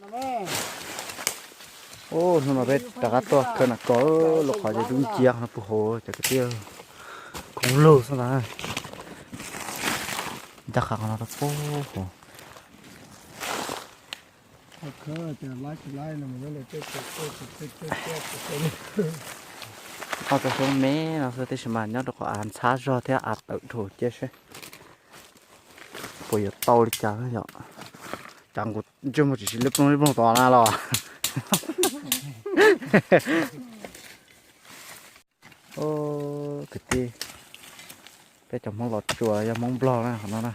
Hnub no peb rov qab tuaj khawb nas kos, lub qhov ces dub nciab no puag hauv cov kwv tij, khoob lug xwb ntag. Ncaj qha qhov no rau puag hauv. Ob tsob xyoob me no xwb tab sis mas nyob rau qhov av ntxhab zog thiab av tawm dhau cia seb puas yuav tau li cas yom. Cas nkaus ntsej muag tsis siv lub plooj lub plooj tod na los. Kwv tij, peb cov Hmoob Los Tsuas yog Hmoob Nplog na qhov no na.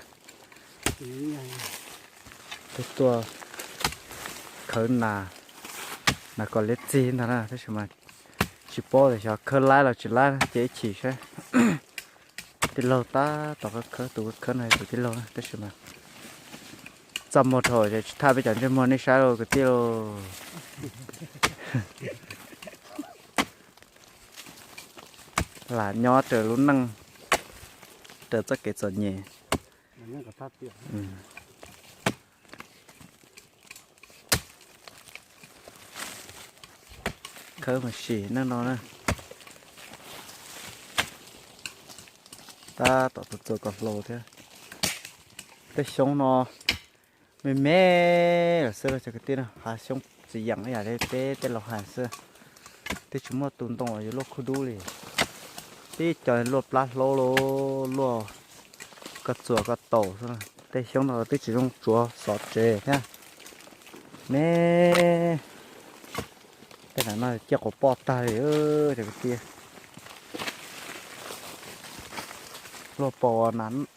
Peb tuaj khawb nas, nas kos liab txig ntag na tab sis mas tsis paub tias xyov khawb laib los tsis laib ces ib chim saib. Tij laug tab tom khawb, tus khawb no tus tij laug na tab sis mas txaj muag dhau ces tsis thaj peb cov ntsej muag nej saib lauj kwv tij lauj. Lam nyob raws lub neej, raws txoj kev txom nyem. Khawb mas sim neej no na. Tab tom txua txua kom hlau thiab. Tej xyoob no me me lawm xwb los cov kwv tij na, hav xyoob txiv yeem ib yam li peb tej laus hais xwb. Twb tsis muaj tus ntoo yuav luaj khuj dub li. Tib co luaj plab hlaub los luaj koj txuas koj taus xwb. Tej xyoob no twb tsis zoo tsuav xov tsev thiab. Me, tej no no ciaj quas poj tag li cov kwv tij. Luaj pos,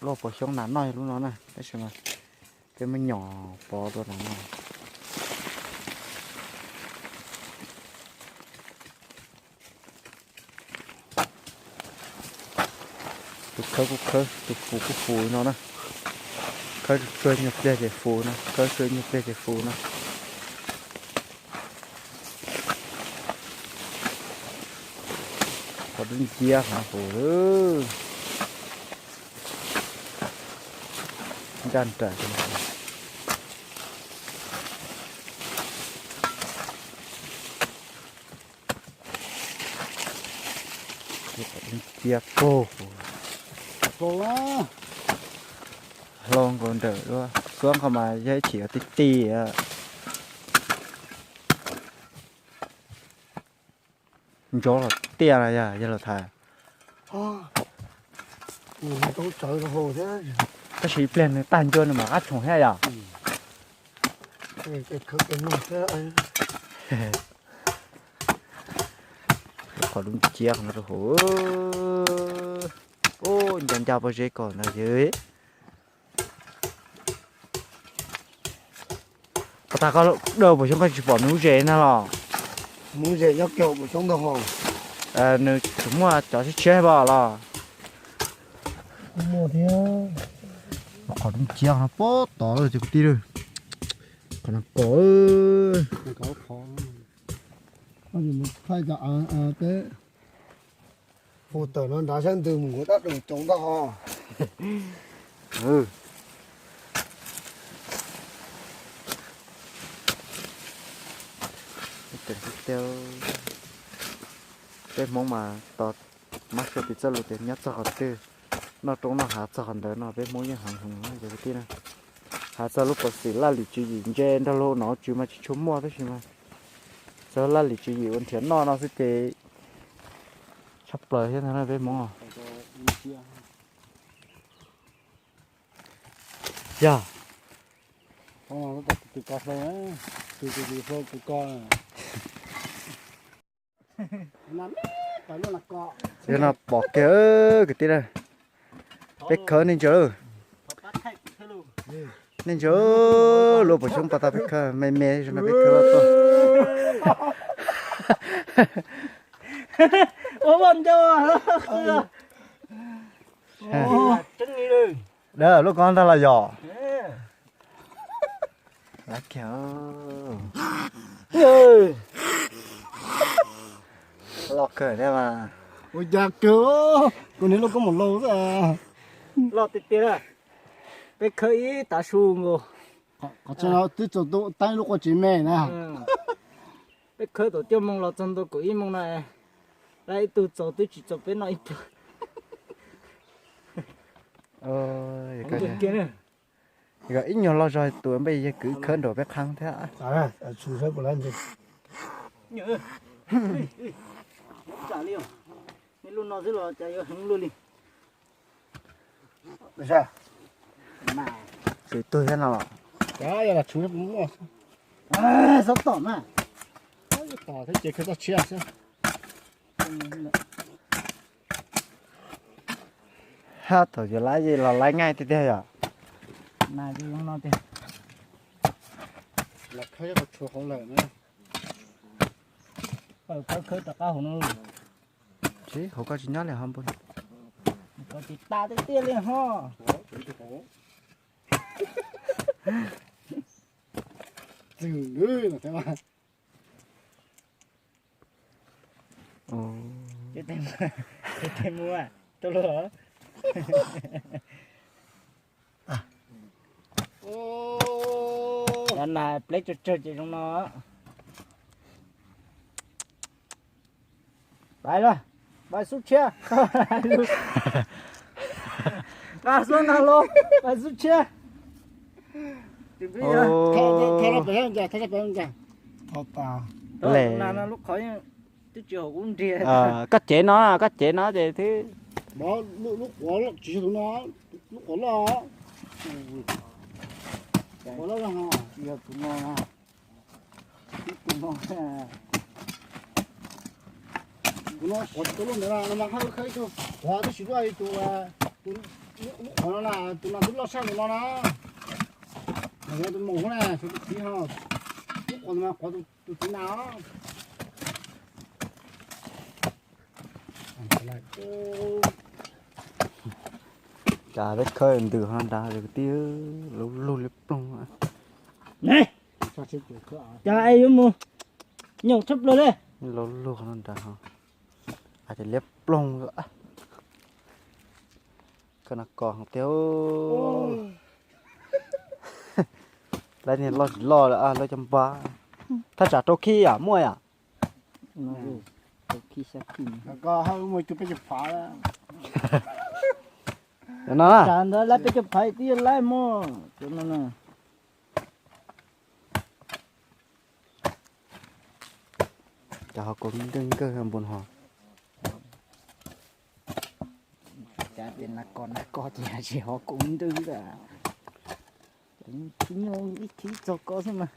luaj pos xyoob nas noj yog lub no na tab sis mas peb muab nyom pov dua nas noj. Tus khawb kuj khawb, tus fus kuj fus no na. Khawb tsuag nyuag pliag ces fus no, khawb tsuag nyuag pliag ces fus no. Qhov dub nciab hov fus lawm. Ncaj nraim. Cia kog, hlau nkaus nrawm luaj, xuab nqho mas yog ib chim ti ti. Ntsoov los tiaj no yog, yog los thaiv. Tab sis ib pliag nws tag ncua nws mam qab tshoom thiab yom. Qhov dub nciab no rau hauv. Ub, nco nco pob zeb ko no yog. Pas tas koj dawj puas xyoob koj tsis pom nws lub zes na los? Nws lub zes nyob kiag hauv puas xyoob ntag hos. Nws tseem muaj cov tshiab tshiab pom los? Muaj thiab. Qhov dub nciab no pob tod lawm cov kwv tij lawm. Qhov no kos. Thaij cov av teb. Hu tawm no nrad saib ntws mus nkaus dab dum coob ntag hos. Peb Hmoob mas tos mab suav piv txoj lus tias nyob txog qhov twg, noj roob noj hav txog qhov ntawd no, peb Hmoob yeej heev heev cov kwv tij na. Hais txog lub pov xwm laj lim tswv yim ntse nrog luag nom tswv mas tsis tshua muaj tab sis mas txog laj lim tswv yim ua nrhiav noj no xwb ces tshaj plaws thiab ntag na peb Hmoob. Yog. Yog no pom kiag kwv tij na. Peb khawb nej ntsia lawm. Nej ntsia lub pov xyoob pas tas peb khawb me me zoo no peb khawb tuaj. Lub ko ntag los yog. Loj kawg thiab mas. Ua cas kawg, kuv niag loj koob mus lauj xwb. Loj tiag tiag. Peb khawb ib tav su nkaus. Qhov tseeb no twb txaus tu teeb lub qua tsev me na. Peb khawb thaum cuaj moos los txog ntua kaum ib moos no, lawv ib tug txaus twb tsis txaus peb noj ib pluag. Ib nyuag loj zog tus npej yawg kwv khawb nraum peb qhab thiab. Tsis tug thiab no. Txhob tom mas. Tom thiab ces khawb toj tshiab xwb. Hab, thaum yuav laib los laib nqaij tiag tiag yom. Mas zoo no tiag. Los khawb qhov tshuav hauv lawm na. Khawb khawb rov qab hauv no. Tsis hauv ko tsis nyob li ho npua. Ko tsis tas tiag tiag li ho. Txwm lwm no thiab. Tes mus, tes mus, tus luj. Nas pleb tsawg tsawg ces zoo no. Pais los, pais xub tshiab. Nqa xub nag los, pais xub tshiab. Lub qhov twb tsis haum kub nrig. Koj cev no, koj cev no ces twb. Lub quav tsis yog tus no, lub quav loj. Quav loj, yog tus no. Tus no quav tsis tau loj ntawd no mas, hab khawb ib tug quav twb tsis loj li tus, lub quav no na, tus no twb loj tshaj tus no na. Mas yog tus maum na, suav tus txiv ho, lub quav tus no quav tus txiv na. Cas peb khawb ntws ho nrad kwv tij, lub lug liab ploog. Cas es yuav mus nyoos tshaj plaws li. Lub lug no nrad ho, ces liab ploog. Koj no kos tiag. Lawv niag loj tsis loj lawm, lawv cov npab. Thaj tsam rau khib yam muaj yam. No na. Tsam ntawd lawv peb caug phav twb yuav laib mog. Cas ho kaus nrwg nkawg npun ho. Cas tes nas kos nas kos ces tsis ho kaus nrwg lawm. Tsis nyuaj ib thib txog koj xwb mas.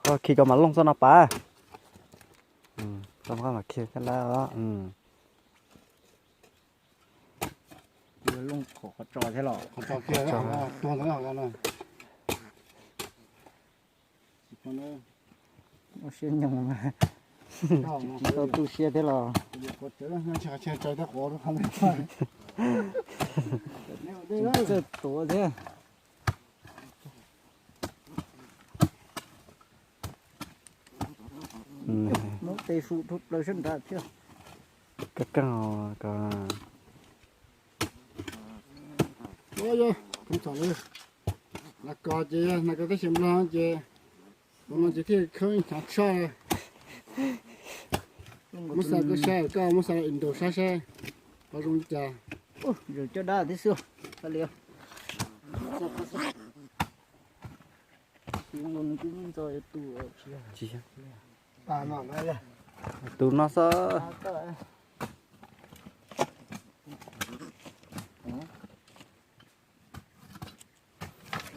Koj khi koj mam looj txoj no pas. Koj mam khi thiab lawm. Looj qhov tso thiab los. Ua siab nyoos mas. Tsis tau tu siab thiab los. Txawj tuav thiab. Muab tes su dhau plaws sab nrad thiab. Kab keej ko. Nas kos ces nas kos tab sis nplog ces, tus no ces thiaj khawb hnyav tshaj. Muab xa koj saib, koj muab xa Indo saib saib qhov zoo li cas. Zaum coj dab thiab xwb. Li tus no xwb.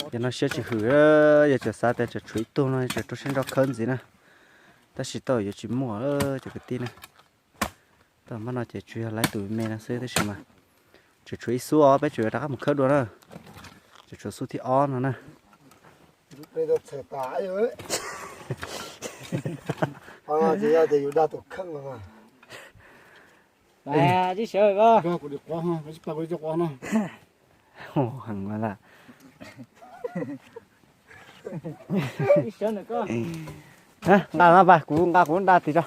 Yog no siab tsis hwm, yog tseem xav tias tseem tshuav ib tug no tseem rau siab ntso khawb ntxiv na. Tab sis tau yuav tsis muaj cov kwv tij na. Tau mab no ces tsuas yog laib tus me no xwb tab sis mas tseem tshuav ib xub os, peb tseem yuav rov qab mus khawb dua na. Tseem tshuav xub thib ob no na. Heev lawm. Nqa no pas, kuv nqa kuv da tim tso.